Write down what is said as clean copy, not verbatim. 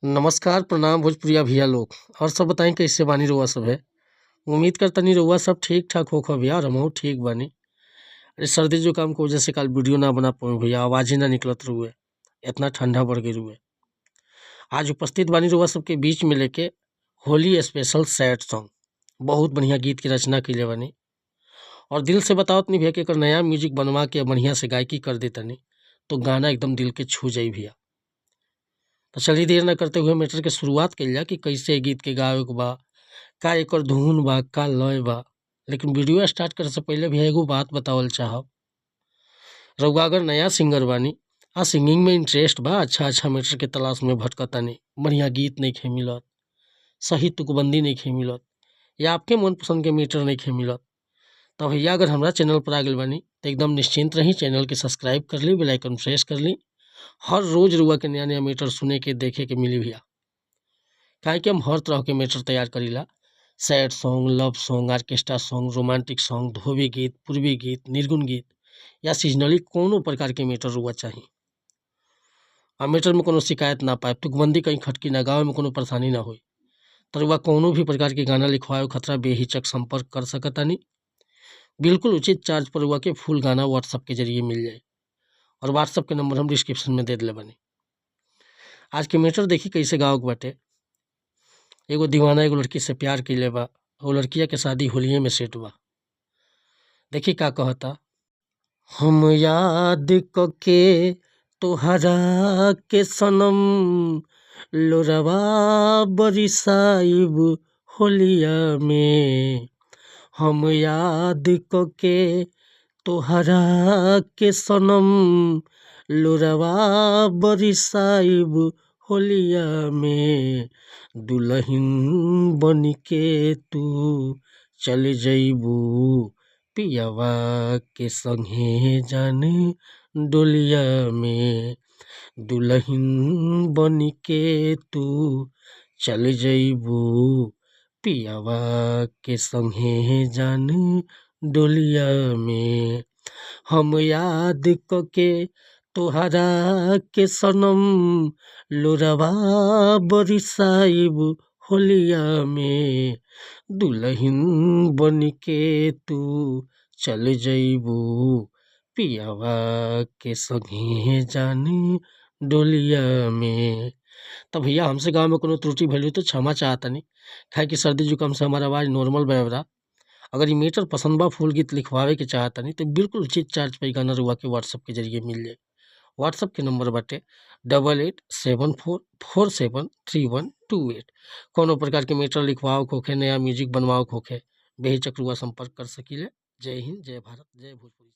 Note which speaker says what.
Speaker 1: नमस्कार, प्रणाम भोजपुरिया भैया लोग। और सब बताई कैसे बानी रउआ सभे? उम्मीद करतनी रउआ सब ठीक-ठाक होखब भैया और हमहू ठीक बानी। अरे सर्दी जुकाम के वजह से कल वीडियो ना बना पाऊँ भैया, आवाज़े ना निकलत रहुए, इतना ठंडा बढ़ गई रहुए। आज उपस्थित बानी रउआ सबके बीच में लेके होली स्पेशल सैड सॉन्ग। बहुत बढ़िया गीत की रचना कइले बानी और दिल से बतावत नी भैया कि एकर नया म्यूजिक बनवा के बढ़िया से गायकी कर देतनी तो गाना एकदम दिल के छू जाई भैया। तो चलिए देर न करते हुए मैटर के शुरुआत कइल जा कि कैसे गीत के गावे के बा, का एकर धुन बा, का लय बा। लेकिन वीडियो स्टार्ट करे से पहले भैया एगो बात बतावल चाहब। रउआ अगर नया सिंगर बानी आ सिंगिंग में इंटरेस्ट बा, अच्छा अच्छा मैटर के तलाश में भटकतानी, बढ़िया गीत नइखे मिलत, सही तुकबंदी नइखे मिलत या आपके मनपसंद के मीटर नइखे मिलत, तो भैया अगर हमरा चैनल पर आ गइल बानी तो एकदम निश्चिंत रही, चैनल के सब्सक्राइब कर ली, बेल आइकन प्रेस कर ली। हर रोज़ रउआ के नया नया मीटर सुने के देखे के मिली भैया। काहे कि हम हर तरह के मैटर तैयार करीला, sad song, love song, orchestra song, romantic song, धोबी गीत, पूर्वी गीत, निर्गुण गीत या सीजनली कोनो प्रकार के मैटर रउआ चाही। आ मैटर में कोनो शिकायत ना पाए, तुकबंदी कहीं खटकी ना, गावे में कोनो परेशानी ना होई। त रउआ कोनो भी प्रकार के गाना लिखवावे खतरा बेहिचक संपर्क कर सकतानी। बिल्कुल उचित चार्ज पर रउआ के फुल गाना व्हाट्सअप के जरिए मिल जाई और व्हाट्सअप के नंबर हम डिस्क्रिप्शन में दे देले बानी। आज के मैटर देखी कैसे गावे के बाटे। एगो दीवाना एगो लड़की से प्यार कइले बा, वो लड़किया के शादी होलिये में सेट बा। देखी का कहता, हम याद कके तोहरा के सनम लोरवा बरिसाइब होलिया में, हम याद कके तोहरा के सनम लोरवा बरिसाइब होलिया में, दुल्हन बनके तू चल जइबू पियवा के संगे जान डोलिया में, दुल्हन बनके तू चल जइबू पियवा के संगे जान डोलिया में, हम याद कके तोहरा के सनम लोरवा बरिसाइब होलिया में, दुल्हन बनके तू चल जइबू पियवा के संगे जान डोलिया में। तो भैया हमसे गाँव में कोनो त्रुटि भइल तो क्षमा चाहतनी, काहे कि सर्दी जुकाम से हमार आवाज़ नॉर्मल बा। अगर ये मैटर पसंद बा, फुल गीत लिखवावे के चाहतनी तो बिल्कुल उचित चार्ज पे गाना रउआ के व्हाट्सअप के जरिए मिल जाई। व्हाट्सअप के नंबर बाटे 8874473128। कोनो प्रकार के मैटर लिखवावे के होखे, नया म्यूजिक बनवावे के होखे, बेहिचक रउआ संपर्क कर सकीले। जय हिंद, जय भारत, जय भोजपुरी।